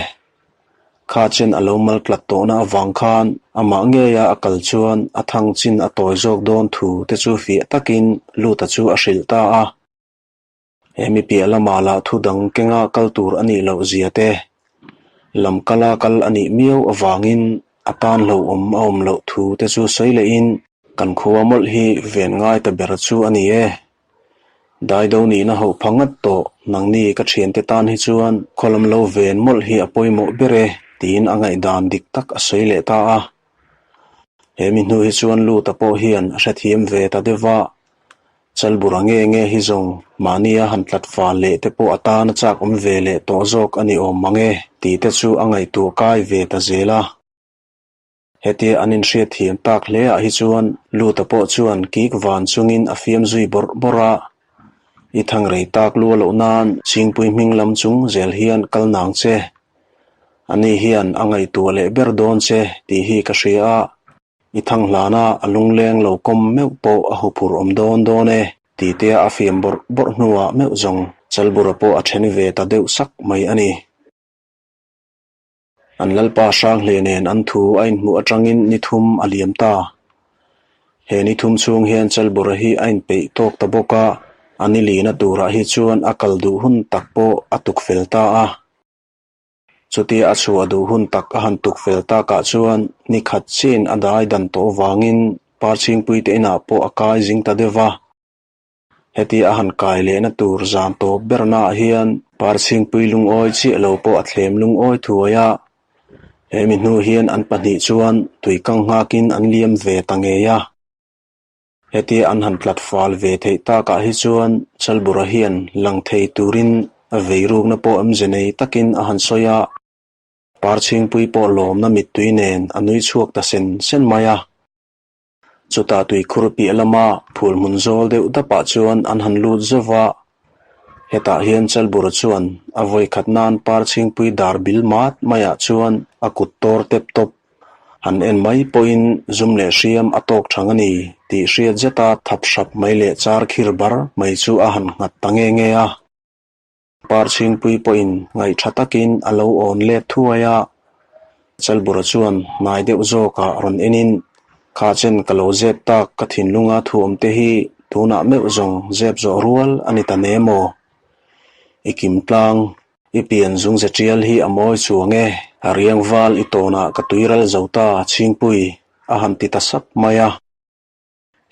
Kha chen a lo mal tlat tawhna avang khan amah ngeia a kal chuan a thang chin a tawi zawk dawn thu te chu fiah takin Luta chu a hrilh ta a. He mi piah lamah lah thu dang kenga kal tur a nih loh zia te, lam kala kal a nih miau avangin a tan hlauhawm a awm loh thu te chu sawi lehin kan khua mawlh hi ven ngai ta ber chu a ni e. Daido nihna hauh pha ngat tawh nangni ka thiante tan hi chuan khawlam lo ven mawlh hi a pawimawh ber e tiin a ngaihdan dik tak a sawi leh ta a. He mi hnu hi chuan Luta pawh hian a hrethiam ve ta deuh a, Chalbura nge nge hi zawng mahnia han tlat fal leh te pawh a tan a chak awm ve leh tawh zawk a ni awm mang e tih te chu a ngaihtuah kai ve ta zel a. Hetia an inhriat thiam tak hle ah hi chuan Luta pawh chuan kik van chungin a fiam zui bawrh bawrh a, I thang rei tak lua loh nan Chhingpui hming lam chung zel hian kal nang che. Ani hian a ngaihtuah leh ber dawn che tih hi ka hria a, i thang hlana a lungleng lo kawm meuh pawh a huphurh awm dawn dawn e tih tea a fiam bawrh bawrh hnuah meuh zawng Chalbura pawh a then ve ta deuh sak mai a ni. An Lalpa Hranghle nen an thu a inhmuh atangin ni thum a liam ta. He ni thum chhung hian Chalbura hi a inpeih tawk ta bawk a, a ni lina turah hi chuan a kal duh hun tak pawh a tuk fel ta a. Chutia a chhuah duh hun tak a han tuk fel takah chuan ni khat chin a dai dan tawh vangin Parchhingpuite inah pawh a kai zing ta deuh va. Heti a han kai lehna tur zan tawp bernaah hian Parchhingpui lungawi chiah lo pawh a thlem lungawi thuai a. He mi hnu hian an pahnih chuan tuikang nghakin an liam ve ta ngei a. Hetia an han tlat fal ve theih takah hi chuan Chalbura hian lang thei turin a veirukna pawh awmze nei takin a han sawi a. Parchhingpui pawh lawmna mittui nen a nui chhuak ta sen sen mai a. Chutah tuikhur piah lama phul hmun zawl deuh dapah chuan an han lut zauh va, hetah hian Chalbura chuan a vawi khat nan Parchhingpui dar bil mat maiah chuan a kut tawr tep tawp han en mai pawhin zum leh hriam a tawk thang a ni tih hriat zeta thap hrap mai leh char khir bar mai chu a han nghat ta nge nge a. Parchhingpui pawhin ngaihṭha takin a lo awn let thuai a, Chalbura chuan hnai deuh zawkah rawn enin, Kha chen ka lo zep tak ka thinlunga thuawm te hi tunah meuh zawng zep zawh rual a ni ta ne maw? I kim tlang, i pian zungze ṭial hi a mawi chuang e, a riang val i tawnah ka tuiral zo ta Chhingpui, a han ti ta sap mai a.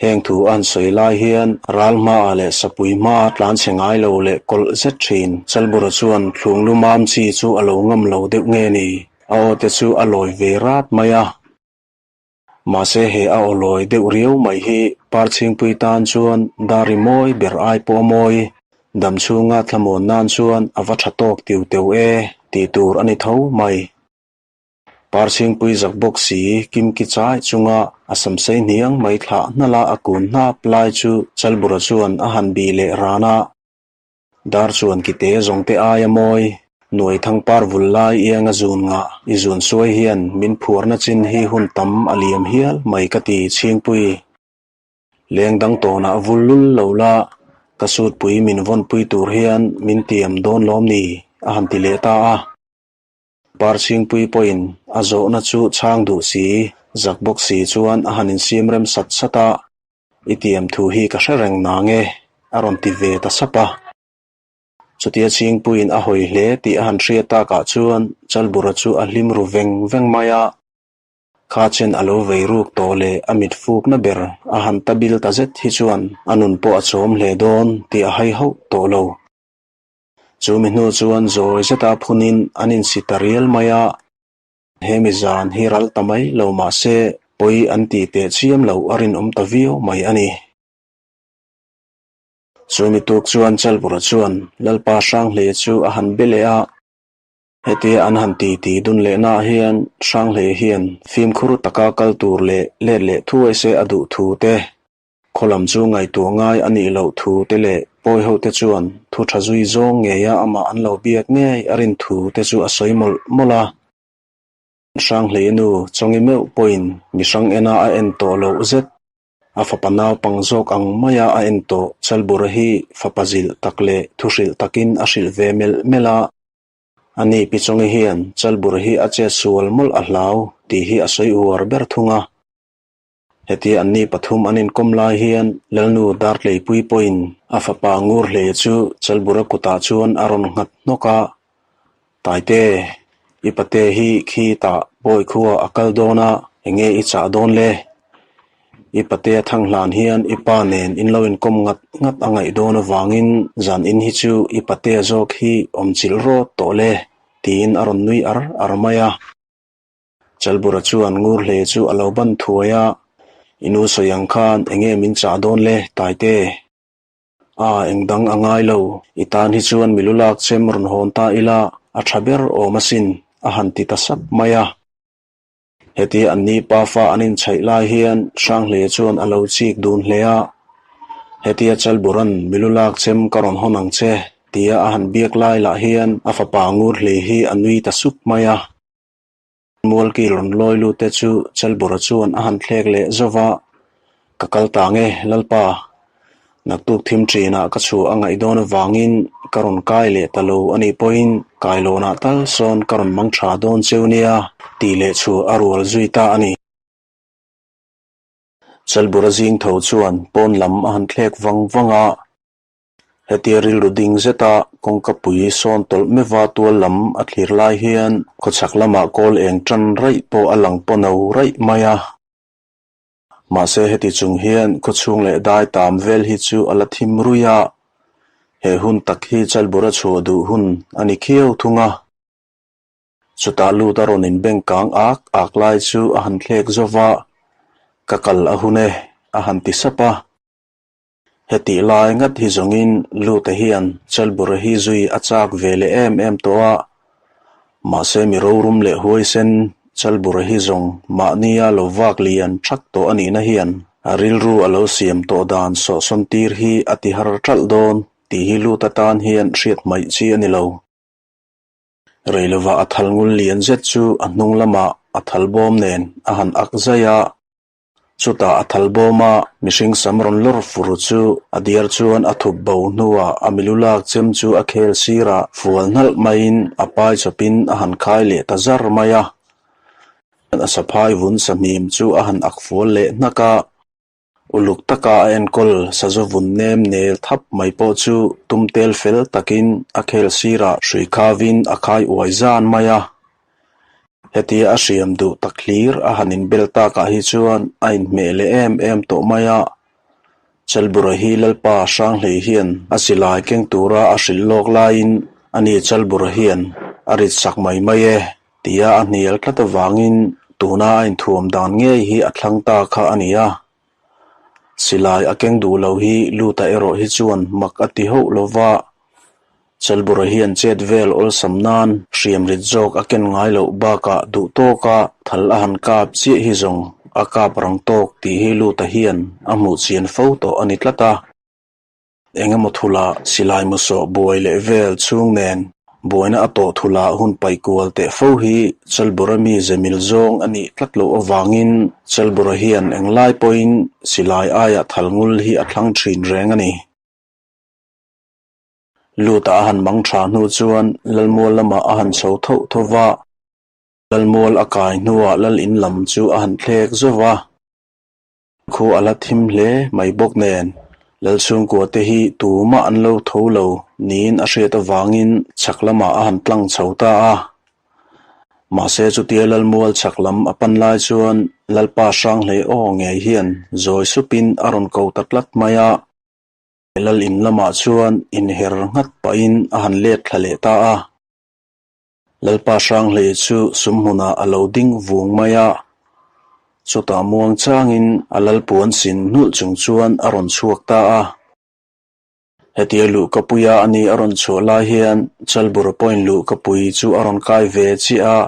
Heng thu a han sawi lai hian ral hmaah leh sapui hmaa tlan chhe ngai lo leh kawlh zet thin. Chalbura chuan thlung lu mam chi chu a lo ngam lo deuh nge ni? A aw te chu a lawi ve rat mai a. Mahse he a aw lawi deuh riau mai hi Parchhingpui tan chuan dari mawi ber ai pawh a mawi. Dam chhunga thlamuan nan chuan a va tha tawk tiu teu e tih tur a ni tho mai. Parchhingpui zak bawk si Kimki chai chunga a samsei hniang mai thlah hnala a kun hnap lai chu Chalbura chuan a han bih leh ran a. Dar chuan kite zawngte aia mawi, nuai thangpar vul lai ianga zun ngah i zun suai hian min phuarna chin hi hun tam a liam hial mai ka ti Chhingpui. Leng dang tawnah vul lul lo la, ka sutpui min vawnpui tur hian min tiam dawn lawm ni? a han ti leh ta a. Parchhingpui pawhin a zawhna chu chhang duh si, Zak bawk si chuan a han insiam rem sat sat a, I tiam thu hi ka hre reng nang e, a rawn ti ve ta sap a. Chutia Chhingpuiin a hawi hle tih a han hriat takah chuan Chalbura chu a hlim ru veng veng mai a. Kha chen a lo vei ruk tawh leh a mit fukna ber a han ta bil ta zet hi chuan a nun pawh a chawm hle dawn tih a hai hauh tawh lo. Chu mi hnu chuan zawi zeta phunin an insi ta rial mai a. He mi zan hi ral ta mai lo mah se pawi an tih teh chiam loh a rinawm ta viau mai a ni. Chu mi tuk chuan Chalbura chuan Lalpa Hranghleia chu a han be leh a. Hetia an han ti ti dun lehnaah hian Hranghleia hian fimkhur taka kal tur leh let leh thuai se a duh thu te, khaw lam chu ngaihtuah ngai a nih loh thu te leh pawi hote chuan thu tha zui zawng ngeia amah an lo biak ngei a rin thu te chu a sawi mawlh mawlh a. Hranghleia nu Chawngi meuh pawhin mi hrang ena a en tawh loh zet. A fapa naupang zawk ang maia a en tawh Chalbura hi fapa zilh tak leh thuhrilh takin a hrilh ve melh melh a. Ani Pi Chawngi hian Chalbura hi a chet sual mawlh a hlau tih hi a sawi uar ber thung a. Hetia anni pathum an inkawm lai hian Lalnu Dartleipui pawhin a fapa Ngurhleia chu Chalbura kutah chuan a rawn nghat hnawk a. Taite, i pate hi khi tah bawi khua a kal dawn a, enge i chah dawn le? I pate a thang hlan hian i pa nen in lo inkawm ngat ngat a ngaih dawn avangin zan in hi chu i patea zawk hi awm chilh rawt tawh le, tiin a rawn nui ar ar mai a. Chalbura chuan ngur hle chu a lo ban thuai a, I nu sawi ang khan enge min chah dawn le, Taite? A, eng dang a ngai lo. I tan hi chuan mi lu lak chem rawn hawn ta ila, a tha ber awm asin, a han ti ta sap mai a. Hetia anni pafa an inchhaih lai hian Hranghleia chuan a lo chik dun hle a. Hetia Chalburan mi lu lak chem ka rawn hawn ang che, tia a han biak lai lah hian a fapa Ngurhlei hi a nui ta sup mai a. Mualkil rawn lawi lut te chu Chalbura chuan a han thlek leh zauh va, Ka kal ta nge, Lalpa. Naktuk thim ṭinah ka chhuah a ngaih dawn avangin ka rawn kai leh ta lo a nih pawhin kailawnah tal sawn ka rawn mang ṭha dawn cheu nia, tih leh chhuah a rual zui ta a ni. Chalbura zing tho chuan pawn lam a han thlek vang vang a. Hetia rilru ding zeta kawngka pui sawn tawlh meuha tual lam a thlir lai hian khawchhak lamah kawl eng tan raih pawh a lang pawno raih mai a. Mahse heti chung hian khawchhung leh dai tam vel hi chu a la thim rui a, he hun tak hi Chalbura chhuah duh hun a ni khiau thung a. Chutah lut a rawn inbeng kang ak ak lai chu a han thlek zo va, Ka kal a hun e, a han ti sap a. Hetih lai ngat hi zawngin Lute hian Chalbura hi zui a chak ve leh em em tawh a, mahse mi rorum leh huaisen Chalbura hi zawng mahnia lo vak lian thak tawh a nihna hian a rilru a lo siam tawh dan sawhsawn tir hi a ti har ṭalh dawn tih hi Luta tan hian hriat hmaih chi a ni lo. Rei lovah a thal ngul lian zet chu a hnung lamah a thal bawm nen a han ak zai a. Chutah a thal bawm a, mihring sam rawn lawr fur chu a diar chuan a thup bo hnuah a milu lak chem chu a khel sirah fual hnalh maiin a pai chawpin a han khai leh ta zar mai a. A saphai vun sahmim chu a han ak fual leh hnak a, uluk taka a enkawl sazu vun nem nel thap mai pawh chu tum tel fel takin a khel sirah hrui khavin a khai uai zan mai a. Hetia a hriam duh tak hlir a han inbel takah hi chuan a inhmeh leh em em tawh mai a. Chalbura hi Lalpa Hranghlei hian a silai keng tura a hrilh lawk laiin ani Chalbura hian a rit sak mai mai e tia a hnial tlat avangin tuna a inthuam dan ngei hi a thlang ta kha a ni a. Silai a keng duh lo hi Luta erawh hi chuan mak a ti hauh lo va, Chalbura hian chet vel awlsam nan hriam rit zawk a ken ngai loh bakah duh tawka thal a han kap chiah hi zawng a kap rang tawk tih hi Luta hian a hmuh chian fo tawh a ni tlat a. Engemaw thula silai musawh buai leh vel chhung nen buaina a tawh thula hun paih kual teh fo hi Chalbura mi ze mil zawng a nih tlat loh avangin Chalbura hian englai pawhin silai aiah thal ngul hi a thlang thin reng a ni. Luta a han mang tha hnu chuan Lalmual lamah a han chho thoh tho va. Lalmual a kai hnuah lal in lam chu a han thlek zauh va. Khu a la thim hle mai bawk nen, lal chhungkua te hi tumah an lo tho lo niin a hriat avangin chhak lamah a han tlang chho ta a. Mahse chutia Lalmual chhak lam a pan lai chuan Lalpa Hranghlei aw ngei hian zawi supin a rawn ko ta tlat mai a. Lal in lamah chuan inher nghat pahin a han let thla leh ta a. Lalpa Hranghlei chu sum hmunah a lo ding vung mai a, chutah muang changin a lalpuan sin hnulh chung chuan a rawn chhuak ta a. Hetia luhkapuia a ni a rawn chhuah lai hian Chalbura pawhin luhkapui chu a rawn kai ve chiah a.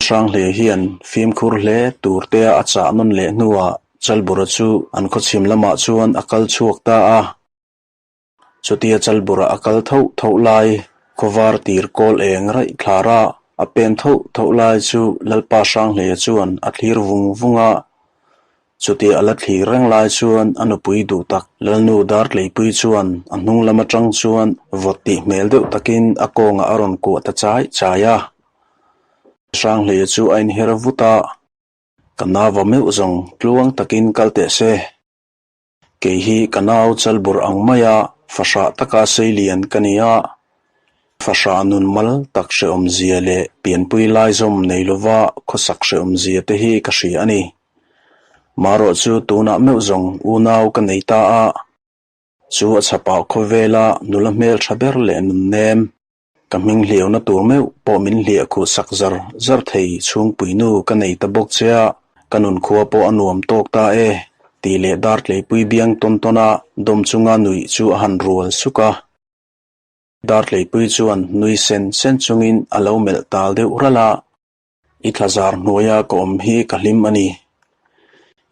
Hranghlei hian fimkhur hle tur tea a chah nawn leh hnuah Chalbura chu an khawchhim lamah chuan a kal chhuak ta a. Chutia Chalbura a kal thoh thoh lai, khawvar tir kawl eng raih thlar a, a pen thoh thoh lai chu Lalpa Hranghleia chuan a thlir vung vung a. Chutia a la thlir reng lai chuan a nupui duh tak Lalnu Dartleipui chuan a hnung lam atang chuan vawt tih hmel deuh takin a kawngah a rawn kuah ta chai chai a. Hranghleia chu a inher vut a, Ka nava meuh zawng tluang takin kal teh se. Kei hi ka nau chalbur ang maia fahrah taka seilian ka ni a, fahrah nun mal tak hrehawmzia leh pianpui laizawm nei lova khawsak hrehawmzia te hi ka hria a ni. Marawh chu tunah meuh zawng unau ka nei ta a, chu a chhapah khawvela nula hmeltha ber leh nunnem. Ka hming hliauna tur meuh pawh min hliah khuh sak zar zar thei chhungpuinu ka nei ta bawk che a, ka nunkhua pawh a nuam tawk ta e, tih leh Dartleipui biang tawn tawn a dawm chunga nuih chu a han rual suk a. Dartleipui chuan nui sen sen chungin a lo melh tal deuh ralh a, I thlazar hnuaia ka awm hi ka hlim a ni.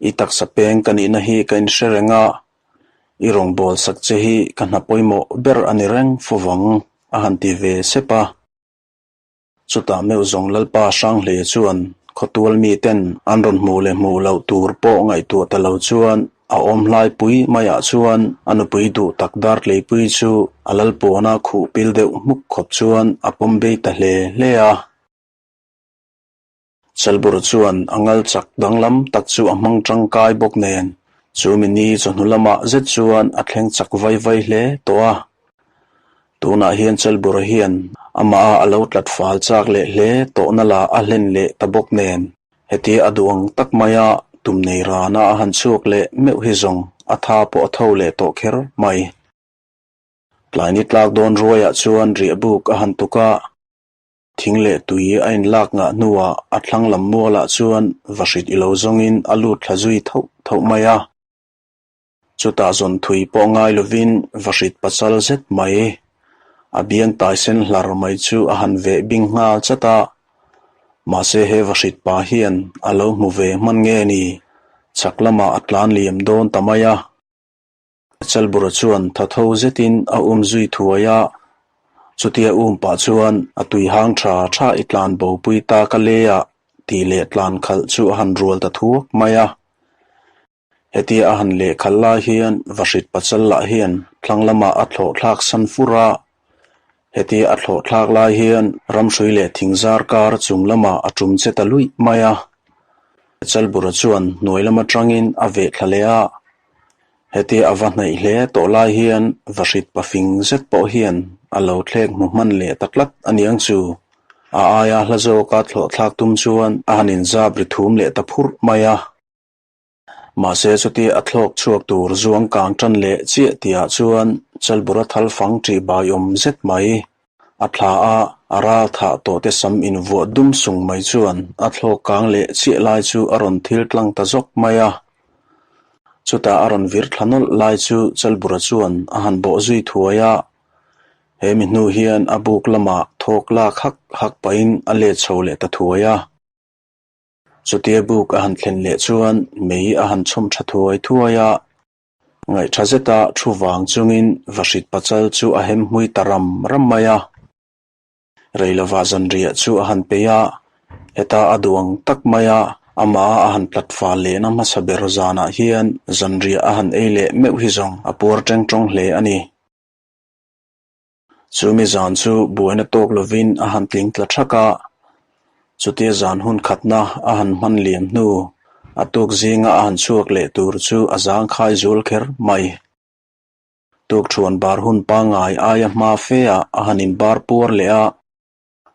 I taksa peng ka nihna hi ka inhre reng a, i rawngbâwl sak che hi ka hna pawimawh ber a ni reng fo vang, a han ti ve sep a. Chutah meuh zawng Lalpa Hranghleia chuan khawtual miten an rawn hmuh leh hmuh loh tur pawh ngaihtuah ta lo chuan A awm hlaipui maiah chuan a nupui duh tak Dartleipui chu a lalpuana khuh pil deuh hmuk khawp chuan a pawm bei ta hle hle a. Chalbur chuan a ngal chak danglam tak chu a hmang tangkai bawk nen, chu mi ni chawhnu lamah zet chuan a thleng chak vai vai hle tawh a. Tunah hian Chalbura hian amah a lo tlat fal chak leh hle tawhna lah a hlen leh ta bawk nen, hetia a duh ang tak maia tum nei rana a han chhuak leh meuh hi zawng a tha pawh a tho leh tawh kher mai. Tlai ni tlak dawn ruaiah chuan riahbuk a han tuk a. Thing leh tui a inlak ngah hnuah a thlang lam mualah chuan vahrit i lo zawngin a lut thla zui thoh thoh mai a. Chutah zawn thui pawh ngai lovin vahrit pasal zet mai, a biang taisen hlar mai chu a han veh bing nghal chat a. Mahse he vahrit pa hian a lo hmu ve hman nge ni? Chhak lamah a tlan liam dawn ta mai a. Chalbura chuan tha tho zetin a um zui thuai a, chutia um pah chuan a tui hang tha tha i tlan bopui ta ka le a tih leh tlan khalh chu a han rual ta thuak mai a. Hetia a han leh khalh lai hian Vahrit Pachal lah hian thlang lamah a thlawh thlak san fur a, hetia a thlawh thlak lai hian ramhrui leh thingzar kar chung lamah a tum che ta luih mai a. Chalbura chuan hnuai lam atangin a veh thla leh a, Hetia a va hnaih hle tawh lai hian Vahrit pafing zet pawh hian a lo thlek hmu hman leh ta tlat a niang chu. A aia hla zawka thlawh thlak tum chuan a han inzap ri thum leh ta phurh mai a. Mahse chutia a thlawk chhuak tur zuang kang tan leh chiah tihah chuan Chalbura thal fang ṭih bai awm zet mai. A thla a, a ral thah tawh te sam invuah dum sung mai chuan a thlawk kang leh chiah lai chu a rawn thil tlang ta zawk mai a. Chutah a rawn vir thla nawlh lai chu Chalbura chuan a han bawh zui thuai a, he mi hnu hian a buk lamah thawk lak hak hak pahin a let chho leh ta thuai a. Chutia buk a han thlen leh chuan mei a han chhawm tha thuai thuai a, Ngaihṭha zeta thu vang chungin Vahrit Pachal chu a hem hmui ta ram ram mai a. Reilovah zanriah chu a han peih a, heta a duh ang tak maia amah a han tlat fal lehna hmasa ber zanah hian zanriah a han ei leh meuh hi zawng a puar ṭeng ṭawng hle a ni. Chumi zan chu buaina tawk lovin a han tling tla ṭhak a. Chutia zan hun khatna a han hman liam hnu, a tuk zinga a han chhuak leh tur chu a zangkhai zual kher mai. Tukṭhuan bar hun pangngai aia hma feah a han inbar puar leh a,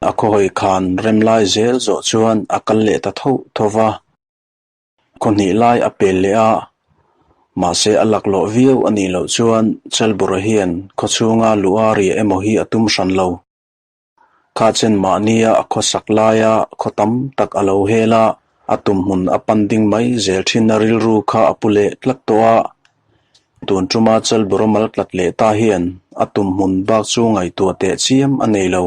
a khawhawi khan rem lai zel zawh chuan a kal leh ta tho tho va. Khaw hnih lai a pel leh a, mahse a laklawh viau a nih loh chuan Chalbura hian khaw chhunga luh a riah emaw hi a tum hran lo. Kha chen mahnia a khawsak laia khaw tam tak a lo hel a, a tum hmun a pan ding mai zel thin a rilru kha a pu leh tlat tawh a. Tun tuma Chalbura mal tlat leh ta hian a tum hmun bak chu ngaihtuah teh chiam a nei lo.